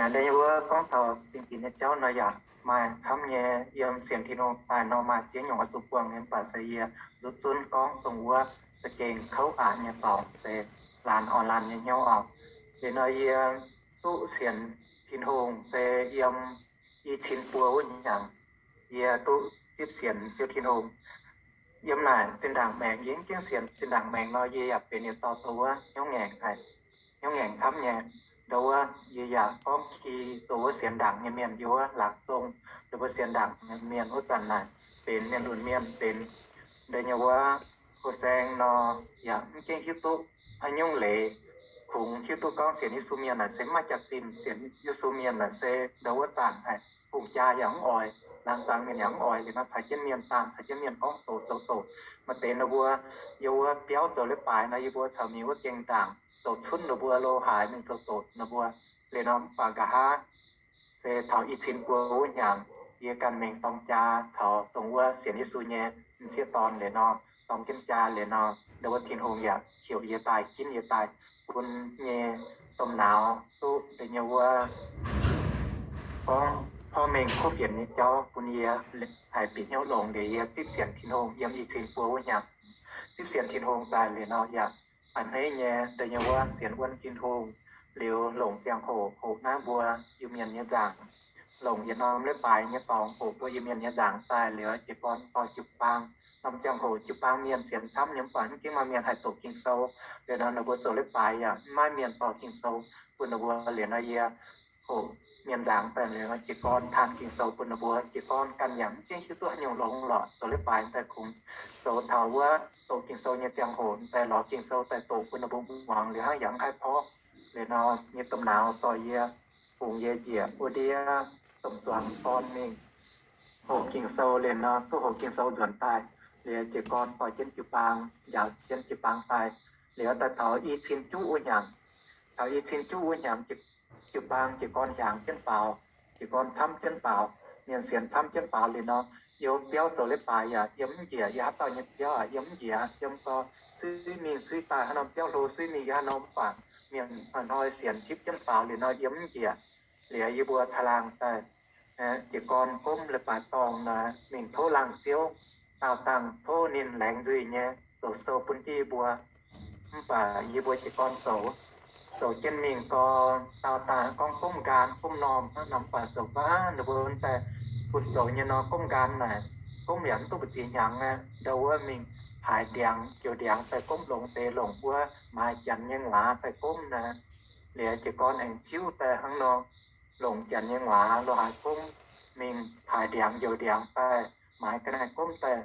Naaiv wuov gorngv taux zingh dinc nyei jauv nor yaac maaih camv nyei. Yiem sienx Tin-Hungh daaih nor maaih ziex nyungc oix zuqc buangh nyei, mv baac se yie nzuqc zunv gorngv dongh wuov za'gengh kouv aqc nyei dorngx se laanh orn laanh nyei hnyouv oc. Liuz nor yie duqv sienx Tin-Hungh se yiem i cin buo wuov hnyangx, yie duqv zipv sienx Ziouv Tin-Hungh. Yiem naaic zinh ndaangc maengx yie mv gaengh sienx zinh ndaangc maengx nor, yie yaac benx yietc dauh dongh wuov hnyouv ngaengc haic, hnyouv ngaengc camv nyei. Ndau wuov yie yaac gorngv ki dongh wuov sienx ndaangc nyei mienh yiem wuov laangz zong, dongh wuov sienx ndaangc nyei mienh wuov zanc naaic benx mienh lunx mienh, benx ndau nyei wuov houh saeng nor, yaac mv gaengh hiuv duqv haaix nyungc leiz. Kungx hiuv duqv gorngv sienx Yesu mienh naaic se maiv jaax-zinh, sienx Yesu mienh naaic se ndau wuov zanc haic, hungh jaa yaac mv oix, laangz zaangc mienh yaac mv oix. Liuz nor caux jienv mienh dangh, caux jienv mienh gorngv doqc zoux doqc. Maaih deix ninh mbuo yiem wuov biauv zoux leiz-baaix nor, yie mbuo caux mienh wuov gaengh ndaangc zoux cunv ninh mbuo lo haaix mingh zoux doqc ninh mbuo. Liuz nor mv baac nqa'haav se taux i cin buo wuov hnyangx, yie ganh mingh dorng jaa caux dongh wuov sienx Yesu nyei m'sieqv dorn. Liuz nor dorng jienv jaa liuz nor, ndau wuov Tin-Hungh yaac heuc yie daaih, ginv yie daaih, bun nyei domh nauz duqv deix nyei wuov gorngv porv mengh kuv fienx nyei jauv bun yie haih bieqc hnyouv longx. Liuz yie zipv sienx Tin-Hungh yiem i cin buo wuov hnyangx, zipv sienx Tin-Hungh daaih liuz nor yaac a'hneiv nyei deix nyei wuov sienx wuonv Tin-Hungh. Liuz longc ziangh hoc, hoqc naaiv mbuo Iu-Mienh nyei nzaangc, longc yietc norm leiz-baaix nyei dorngx hoqc mbuo Iu-Mienh nyei nzaangc daaih liuz, jiez gorn dorh jiu-baang. Norm ziangh hoc jiu-baang mienh sienx camv nyei, mv baac mv gaengh maaih mienh haih doqc Ging-Sou. Liuz nor ninh mbuo zoux leiz-baaix yaac mv maaih mienh dorh Ging-Sou bun ninh mbuo. Liuz nor yie hoqc mienh nzaangc daaih liuz, jiez gorn taan Ging-Sou bun ninh mbuo. Jiez gorn ganh yaac mv gaengh hiuv duqv haaix nyungc longx lorqc. Zoux leiz-baaix daaih kungx zoux taux wuov doqc Ging-Sou nyei ziangh hoc daaih lorz Ging-Sou daaih doqc bun ninh mbuo muangx, liuz hnangv yaac mv haih porv. Liuz nor nyei domh nauz dorh yie, bungx yie njiec wuov ndiev domh zuangx dorn mingh hoqc Ging-Sou. Liuz nor duqv hoqc Ging-Sou nzuonx daaih, liuz jiez gorn dorh jienv jiu-baang, njaaux jienv jiu-baang daaih. Liuz daaih taux i cin juqv wuov hnyangx, taux i cin juqv wuov hnyangx, jiu-baang jiez gorn hiaangx jienv faaux, jiez gorn camv jienv faaux, mienh sienx camv jienv faaux. Liuz nor yiem wuov biauv zoux leiz-baaix yaac yiem mv njiec. Yiem haaix dauh nyei biauv aqv, yiem mv njiec. Yiem gau suiv mingh suiv daaih, haaix norm biauv hlo suiv mingh yiem haaix norm, mv baac mienh hnoi-hnoi sienx tipv jienv faaux. Liuz nor yiem mv njiec. Liuz yie mbuo caangh laangh daaih jiez gorn gomv leiz-baaix dorngh naaic mingh tov laangh ziouv, daauh dangh tov ninh laengz nzuih nyei zoux sou bun jienv yie mbuo. Mv baac yie mbuo jiez gorn zoux, zoux jienv mingh gau, daauh dangh gorngv gomv nqaang gomv normh hnangv nor, mv baac zoux baav ninh mbuo daaih bun zoux nyei nor gomv nqaang naaic, gomv yaac mv duqv mbu'ziex hnyangx aqv. Ndau wuov mingh haaix ndiangx joux ndiangx daaih gomv, longc deix longc wuov maaiz janx nyei nguaaz daaih gomv naaic. Liuz jiez gorn aengx tiuv daaih hnangv nor, longc janx nyei nguaaz lo haaix gomv, mingh haaix ndiangx joux ndiangx daaih maaiz ga'naaiv gomv daaih.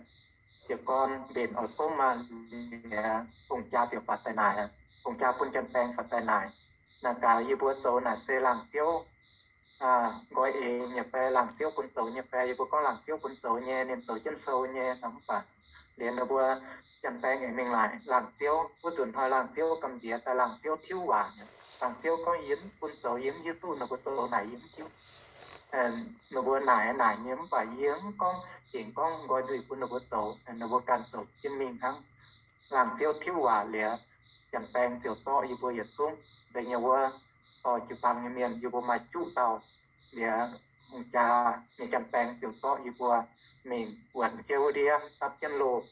Jiez gorn mbenc oix gomv aqv, liuz hungh jaa ziouc baac daaih naaic, hungh jaa bun janx-baeng baac daaih naaic, naaic gaax yie mbuo zoux naaic se laangh ziouv nqoi eix nyei fai laangh ziouv bun zoux nyei fai? Yie mbuo gorngv laangh ziouv bun zoux nyei. Ninh zoux jienv sou nyei nor, mv baac liuz ninh mbuo janx-baeng aengx mingh naaic laangh ziouv. Wuov nzunc hnoi laangh ziouv gamh nziex daaih, laangh ziouv tiuv waac. Laangh ziouv gorngv yie mv bun zoux, yie mv hiuv duqv ninh mbuo zoux naaic, yie mv hiuv. Ninh mbuo naaic naaic nyei, mv baac yie mv gorngv, gengh gorngv nqoi nzuih bun ninh mbuo zoux, ninh mbuo ganh zoux jienv mingh hnangv. Laangh ziouv tiuv waac liuz, janx-baeng ziouc zorqv yie mbuo yietc zungv deix nyei wuov dorh jiu-baang nyei mienh, yie mbuo maaih juqv dauh. Liuz hungh jaa nyei janx-baeng ziouc zorqv yie mbuo mingh wuonx jienv wuov ndiev dapv jienv loh.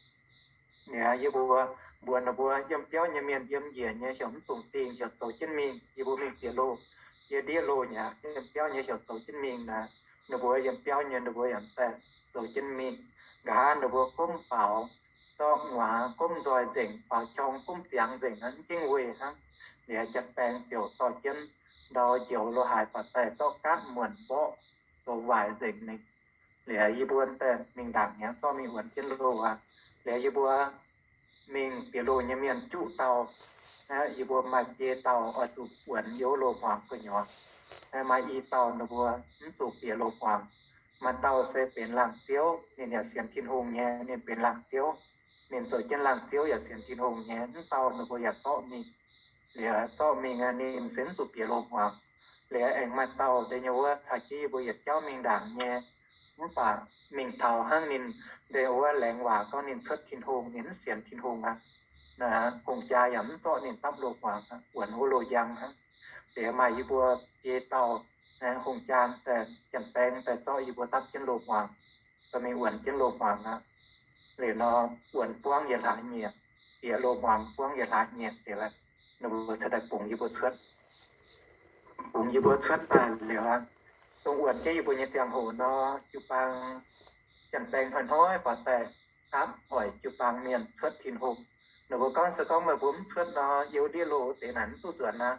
Liuz yie mbuo mbuox ninh mbuo, yiem biauv nyei mienh yiem njiec nyei heuc mv dungx dingh, heuc zoux jienv mingh. Yie mbuo mingh bieqc loh, yiem ndiev loh nyei, yiem biauv nyei heuc zoux jienv mingh naaic, ninh mbuo yiem biauv nyei ninh mbuo yaac daaih zoux jienv mingh. Nqa'haav ninh mbuo gomv faaux, zorqv nguaaz gomv nzoih nzengc, faaux qorng gomv ziangx nzengc, mv jengv weih hnangv. Liuz janx-baeng ziouc dorh jienv ndau njoux lo haaix baac daaih zorqv gaatv muonc mborqv, zoux waaic nzengc ninh. Liuz yie mbuo daaih mingh ndaangc hnyangx zorqv mingh wuonx jienv loh aqv. Liuz yie mbuo mingh bieqc loh nyei mienh juqv dauh. Yie mbuo maaih biei dauh oix zuqc wuonx yiem wuov loh hmuangx gu'nyuoz. Maaih i dauh ninh mbuo mv zuqc bieqc loh hmuangx. Maaih dauh se benx laangz ziouv, ninh yaac sienx Tin-Hungh nyei, ninh benx laangz ziouv. Ninh zoux jienv laangz ziouv yaac sienx Tin-Hungh nyei. Mv dauh ninh mbuo yaac zorqv mingh. Liuz zorqv mingh, ninh se mv zuqc bieqc loh hmuangx. Liuz aengx maaih dauh deix nyei wuov caux jienv yie mbuo yietc jauv mingh ndaangc nyei. Mv baac mingh taux hnangv ninh deix wuov laengz waac gorngv ninh cuotv Tin-Hungh, ninh mv sienx Tin-Hungh aqv. Hungh jaa yaac mv zorqv ninh dapv loh hmuangx, wuonx wuov loh njang hnangv. Liuz maaih yie mbuo biei dauh Hungh jaa daaih, janx-baeng daaih zorqv yie mbuo dapv jienv loz-hmuangx, dorh mingh wuonx jienv loz-hmuangx aqv. Liuz nor, wuonx buangv yietc hlaax nyieqc, bieqc loz-hmuangx buangv yietc hlaax nyieqc liuz, ninh mbuo cingx daaih bungx yie mbuo cuotv. Bungx yie mbuo cuotv daaih liuz aqv, dongh wuonx jienv yie mbuo nyei ziangh hoc nor, jiu-baang janx-baeng hnoi-hnoi faaux daaih aapv hoic jiu-baang mienh cuotv Tin-Hungh. Ninh mbuo gorngv, se gorngv meih mbuo mv cuotv nor, yiem ndiev loh deix naaic mv duqv nzuonx aqv.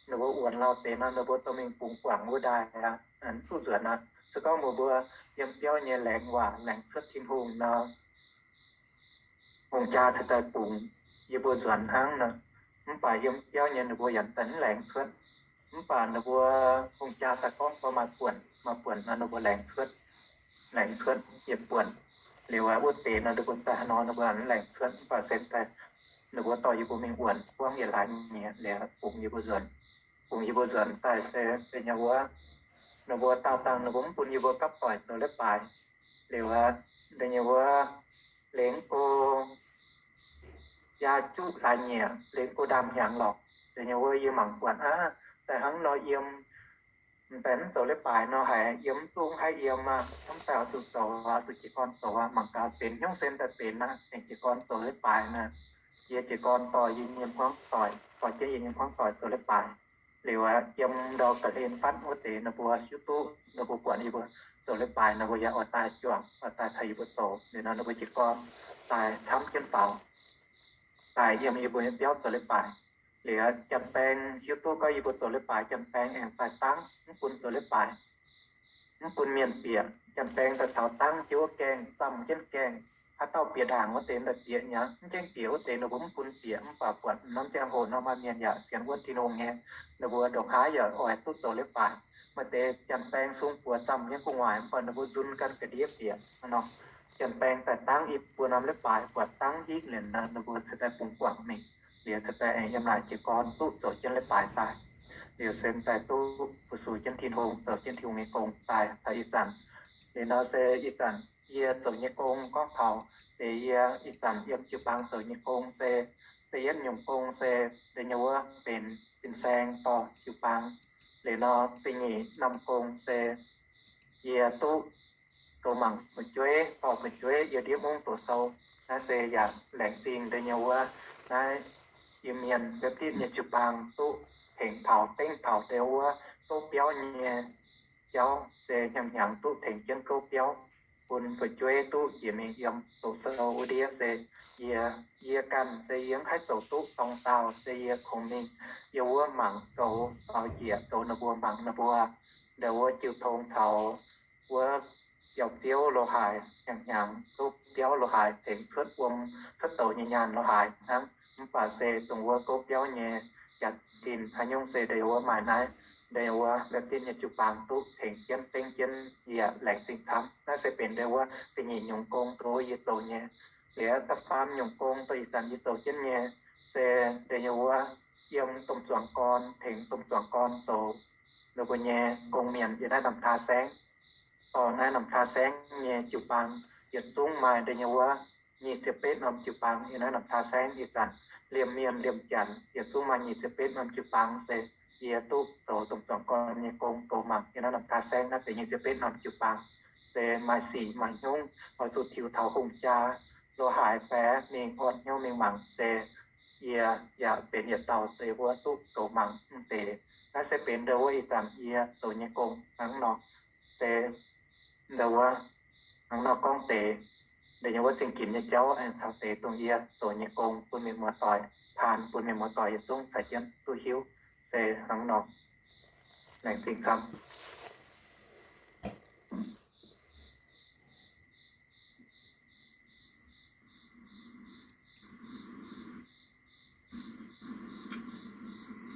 Ninh mbuo wuonx lauh deix nor, ninh mbuo dorh mingh bungx guangc wuov ndaaih aqv, mv duqv nzuonx aqv. Se gorngv meih mbuo yiem biauv nyei laengz waac laengz cuotv Tin-Hungh nor, hungh jaa cingx daaih bungx yie mbuo nzuonx hnangv nor. Mv baac yiem biauv nyei ninh mbuo yaac daaih mv laengz cuotv. Mv baac ninh mbuo hungh jaa daaih gorngv gorngv maaih buonc, maaih buonc nor ninh mbuo laengz cuotv, laengz cuotv yietc buonc. Liuz wuov deix nor ninh mbuo daaih haaix nor ninh mbuo mv laengz cuotv. Mv baac se daaih ninh mbuo dorh yie mbuo mingh wuonx buangv yietc hlaax nyieqc liuz bungx yie mbuo nzuonx. Bungx yie mbuo nzuonx daaih se da'nyeic wuov, ninh mbuo daauh dangh ninh mbuo mv bun yie mbuo gapv doic zoux leiz-baaix. Liuz da'nyeic wuov, lengx go jaa juqv hlaax nyieqc, lengx go ndaamv-hnyangx lorqc. Da'nyeic wuov yie mangc buatc aqv, daaih hnangv nor yiem, m'daaih mv zoux leiz-baaix nor haiz yiem mv duqv haih yiem aqv. Hnamv daaih oix zuqc zoux, oix zuqc jiez gorn zoux aqv. Mangc gaax benx hnyouv sen daaih benx aqv, aengx jiez gorn zoux leiz-baaix naaic. Yie jiez gorn dorh yie nyei hmuangv doic, dorh jienv yie nyei hmuangv doic zoux leiz-baaix. Liuz yiem ndau ga'hlen fatv wuov deix ninh mbuo hiuv duqv ninh mbuo buatc yie mbuo zoux leiz-baaix, ninh mbuo yaac oix daaih juangc, oix daaih caux yie mbuo zoux. Liuz nor ninh mbuo jiez gorn daaih camv jienv faaux, daaih yiem yie mbuo nyei biauv zoux leiz-baaix. Liuz janx-baeng hiuv duqv gorngv yie mbuo zoux leiz-baaix, janx-baeng aengx daaih dangv mv bun zoux leiz-baaix, mv bun mienh bieqc. Janx-baeng daaih taux dangv jienv wuov gaengh, zamh jienv gaengh. Haaix dauh bieqc ndaangc wuov deix daaih bieqc nyei, mv gaengh bieqc wuov deix ninh mbuo mv bun bieqc. Mv baac buatc norm ziangh hoc nor maaih mienh yaac sienx wuonv Tin-Hungh nyei, ninh mbuo ndongc haaix yaac oix duqv zoux leiz-baaix. Maaih deix janx-baeng sung buoz zamh jienv gu'nguaaic, mv baac ninh mbuo nzun ganh ga'ndiev bieqc nor. Janx-baeng daaih dangv i buo norm leiz-baaix, buatc dangv hingv liuz nor ninh mbuo cingx daaih bungx guangc mingh. Liuz cingx daaih aengx yiem naaic jiez gorn duqv zoux jienv leiz-baaix daaih. Liuz se daaih duqv fu-sux jienv Tin-Hungh, zoux jienv Tin-Hungh nyei gong daaih taux ih zanc. Liuz nor se ih zanc yie zoux nyei gong gorngv taux deix yie ih zanc yiem jiu-baang zoux nyei gong se, da'yietv nyungc gong se da'nyeic wuov benx fin-saeng dorh jiu-baang. Liuz nor da'nyeic norm gong se yie duqv goux mangc fu'jueiv, dorh fu'jueiv yiem ndiev mungv doqc sou. Naaiv se yaac laengz zingh da'nyeic wuov naaiv Iu-Mienh Baptist nyei jiu-baang duqv tengx taux, dengv taux da'nyeic wuov gouv biauv nyei jauv se hnyangx-hnyangx duqv tengx jienv gouv biauv, bun fu'jueiv duqv njiec mingh yiem doqc sou wuov ndiev se yie, yie ganh se yie mv haih zoux duqv dorng daauh, se yie kungx mingh yiem wuov mangc goux, faaux njiec goux ninh mbuo, mangc ninh mbuo nda'wuov jiu tong caux wuov biauv-ziouv lo haaix, hnyangx-hnyangx gouv biauv lo haaix, tengx cuotv wuom cuotv douz nyei nyaanh lo haaix hnangv. Mv baac se dongh wuov gouv biauv nyei jaax-zinh haaix nyungc se nda'wuov maaih naaiv, nda'wuov Baptist nyei jiu-baang duqv tengx jienv dengv jienv, yie laengz zingh camv. Naaiv se benx nda'wuov da'nyeic nyungc gong dongh wuov yie zoux nyei. Liuz da'faam nyungc gong dongh ih zanc yie zoux jienv nyei se nda'wuov yiem domh zuangx gorn, tengx domh zuangx gorn zoux ninh mbuo nyei gong-mienh yiem naaiv Namh Taa Saengv. Dorh naaiv Namh Taa Saengv nyei jiu-baang yietc zungv maaih nda'nyeic wuov nyic ziepc betv norm jiu-baang yiem naaiv Namh Taa Saengv. Ih zanc liemh mienh liemh janx yietc zungv maaih nyic ziepc betv norm jiu-baang se yie duqv zoux domh zuangx gorn nyei gong goux mangc yiem naaiv Namh Taa Saengv naaiv deix nyic ziepc betv norm jiu-baang. Se maaih sic maaih hnyungv oix zuqc tiux taux hungh jaa lo haaix baeqc mingh orn hnyouv mingh mangc se yie yaac benx yietc dauh deix wuov duqv goux mangc mv deix. Naaiv se benx nda'wuov ih zanc yie zoux nyei gong hnangv nor. Se nda'wuov hnangv nor gorngv deix, nda'nyeic wuov zingh ginx nyei jauv aengx caux deix dongh yie zoux nyei gong bun mienh muoz-doic, taan bun mienh muoz-doic yietc zungv caux jienv duqv hiuv. Se hnangv nor. Laengz zingh camv.